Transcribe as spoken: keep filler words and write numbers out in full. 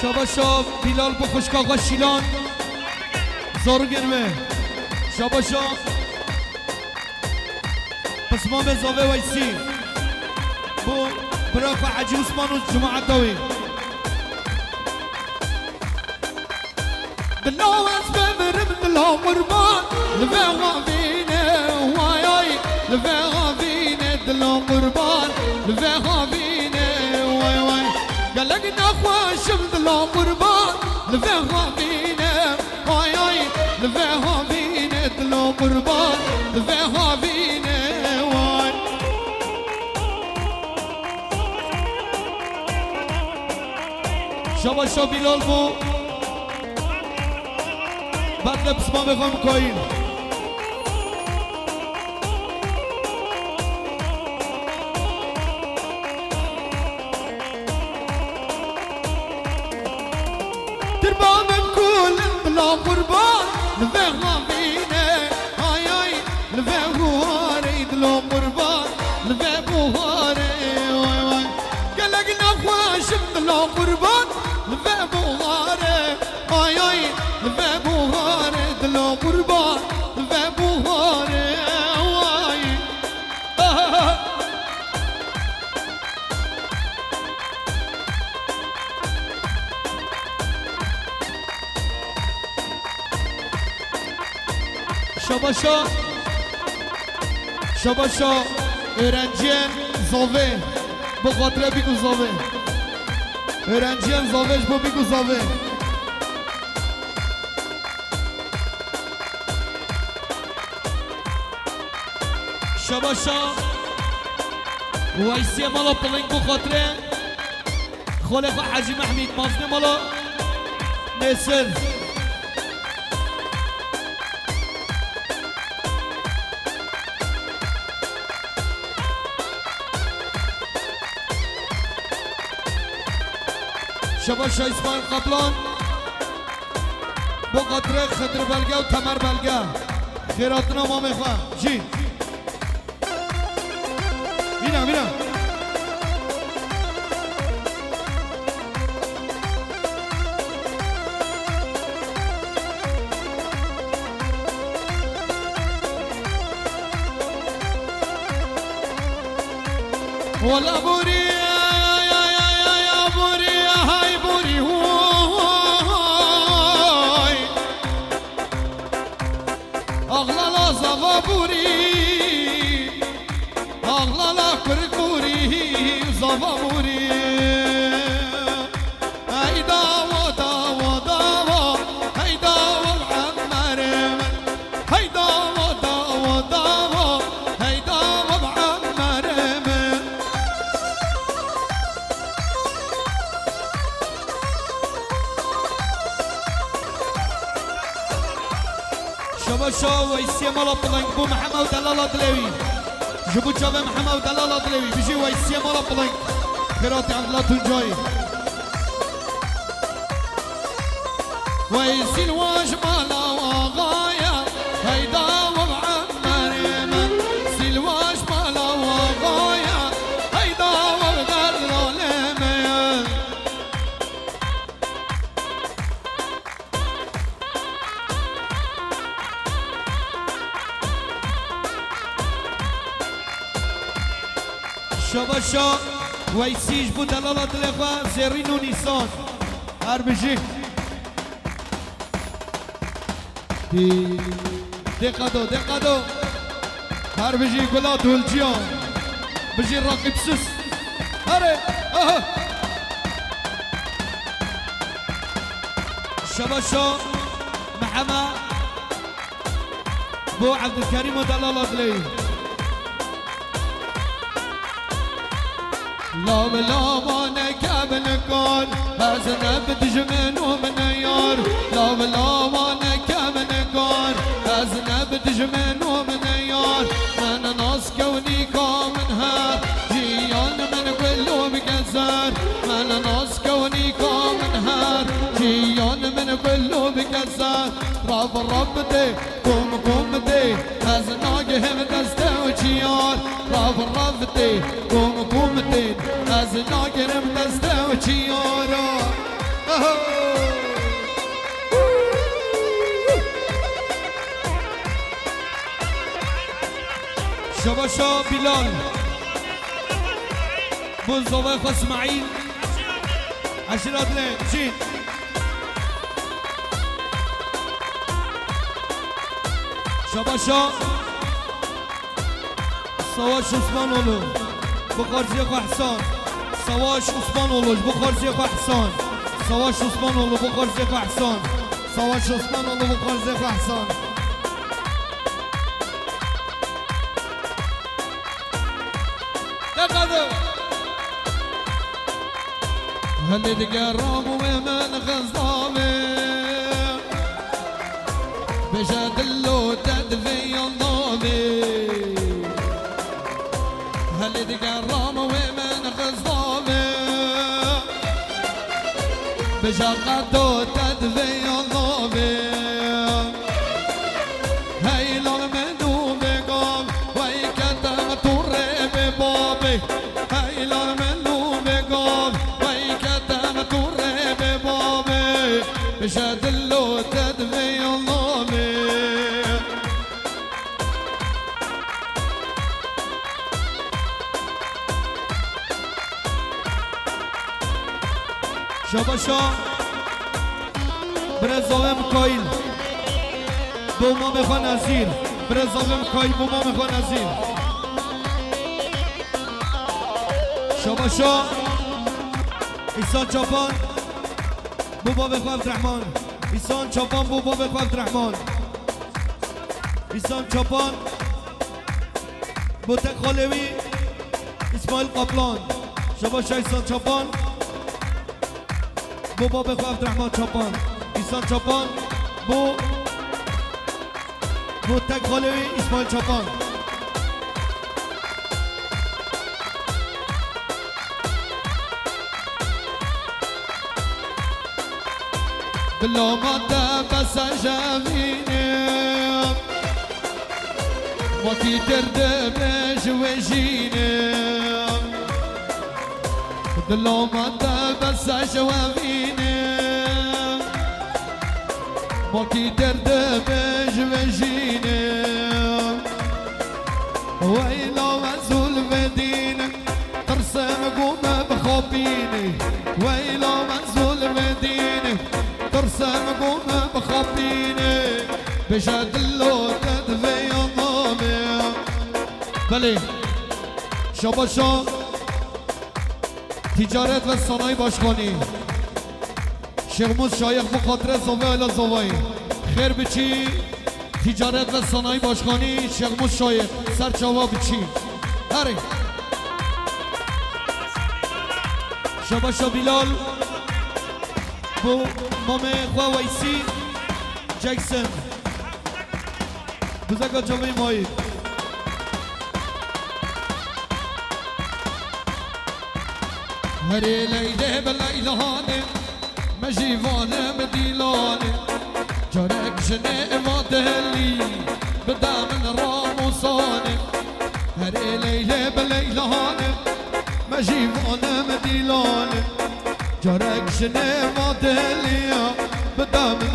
Şabaşa Bilal bo xwişka xwe Şîlan. Zarokên me. Şabaşa pismamê zavê Weysî. Bo bira xwe Hecî Osman û cemaeta wî. Dilo ez bimirim, dilo qurban, li vê havîne, way, ay, li vê havîne, dilo qurban, li vê havîne, way, way. Gelek nexweş im, dilo qurban, li vê havîne, ay, ay, li vê havîne, dilo qurban, li vê havîne, way. Şabaşa Bilal bo. Bad de pismamê xwe Mikaîl. Tirba min kulin bila qurban, li vê havîne, ay, ay, li vê buharê dilo qurban, li vê buharê, ay, ay. Gelek nexweş im dilo qurban, li vê buharê, ay, ay, li vê buharê dilo qurban, li vê buharê, ay. Şabaşa, şabaşa öğrenciyên Zovê, bi xatirê Bîk û Zovê. Öğrenciyên Zovê ji bo Bîk û Zovê. Şabaşa Weysiyê mala Piling bo xatirê xolê xwe Hecî Mehmîd, mazinê mala Nêsir. Şabaşa Îsmaîl Kaplan. Bo xatirê Xidir Belge û Temer Belge. Xêratina mamê xwe jî. Mîna, mîna. Wala borî, ya, ya, ya, ya, borî, hay borî, hoy. Axlala zava borî, axlala kurk borî, zava borî. Hey dawa, dawa, dawa, hey dawa bi Emmerê min. Hey dawa, dawa, dawa, hey dawa bi Emmerê min. Şabaşa Weysiyê mala Piling bo Mihema û delala dilê wî. Ji bo çavê Mihema û delala dilê wî. Bijî Weysiyê mala Piling. Xêratî Evla Tuncayî. Wey Sîlwaş mala Axaya, heyda we bi Emmerê min. Sîlwaş mala Axaya, heyda we bi delalê min. Şabaşa Weysî ji bo delala dilê xwe Zêrîn û Nîsan. Her bijî. Dê qado, dê qado. Her bijî gula dulciya. Bijî rakipsiz. Here, aha. Şabaşa Mihema bo Evdilkerîm û delala dilê wî. Lav lava neke bin kar, ez ne bi dijmin û min yar. Lav lava neke bin kar, ez ne bi dijmin û min yar. Min nas kewnîka min her, jiyan min gul û bi gezer. Min nas kewnîka min her, jiyan min gul û bi gezer. Rav rav dê, Kom kom tê, ez nagihim deste û çiyar. Rav rav tê, kom kom tê, ez nagihim deste û çiyara. Aha! Şabaşa Bilal. Bo zavayê xwe Smaîl. Eşîra dilê, jî. Şabaşa Savaş Osmanoğlu. Bo xarziyê xwe Ehsan. Savaş Osmanoğlu, ji bo xarziyê xwe Ehsan. Savaş Osmanoğlu, bo xarziyê xwe Ehsan. Savaş Osmanoğlu, bo xarziyê xwe Ehsan. Teqedim. Helê digeram wê min xizavê. Bêje dilo te divê yan navê. Helê digeram wê min xizavê. Bêje qedo te divê yan navê. Heylan min û bêgav, wey ketem tu rê bê babê. Heylan min û bêgav, wey ketem tu rê bê babê. Bêje dilo te divê yan navê. Şabaşa. Birêz zavê Mikaîl. Bo mamê xwe Nezîr. Birêz zavê Mikaîl bo mamê xwe Nezîr. Şabaşa. Îhsan Çapan. Bo bavê xwe Evdirehman. Îhsan Çapan bo bavê xwe Evdirehman. Îhsan Çapan. Bo tek xalê wî Îsmaîl Kaplan. Şabaşa Îhsan Çapan. Bo babê xwe Evdirehman Çapan. Îhsan Çapan. Bo, bo tek xalê wî Îsmaîl Çapan. Dilo me te bes e ji evînê. Makî tir dibe ji wê jînê. Dilo me te bes e ji evînê. Makî tir dibe ji wê jînê. Weyla me zulmê dîn. Tirsim ku me bixapînê, weyla me zulmê dînê. Tirsim ku me bixapînê. Bêje dilo te divê ya navê. Belê. Şabaşa Ticaret ve Sanayi Başkanı. Şêxmûs Şayix bi xatirê zavê Ayla Zavayî. Xêr biçî, Ticaret ve Sanayi Başkanı Şêxmûs Şayix. Ser çava biçî. Herê. Şabaşa Bilal. Bo mamê xwe Weysî Jackson. Buzeka çavê mayî. Herê Leylê bi Leylanê, me jî vane bi Dîlanê. Carek jinê eva delî, bide min Ramûsanê. Herê Leylê bi Leylanê, me jî vane bi Dîlanê. Carek jinê eva delî, bide min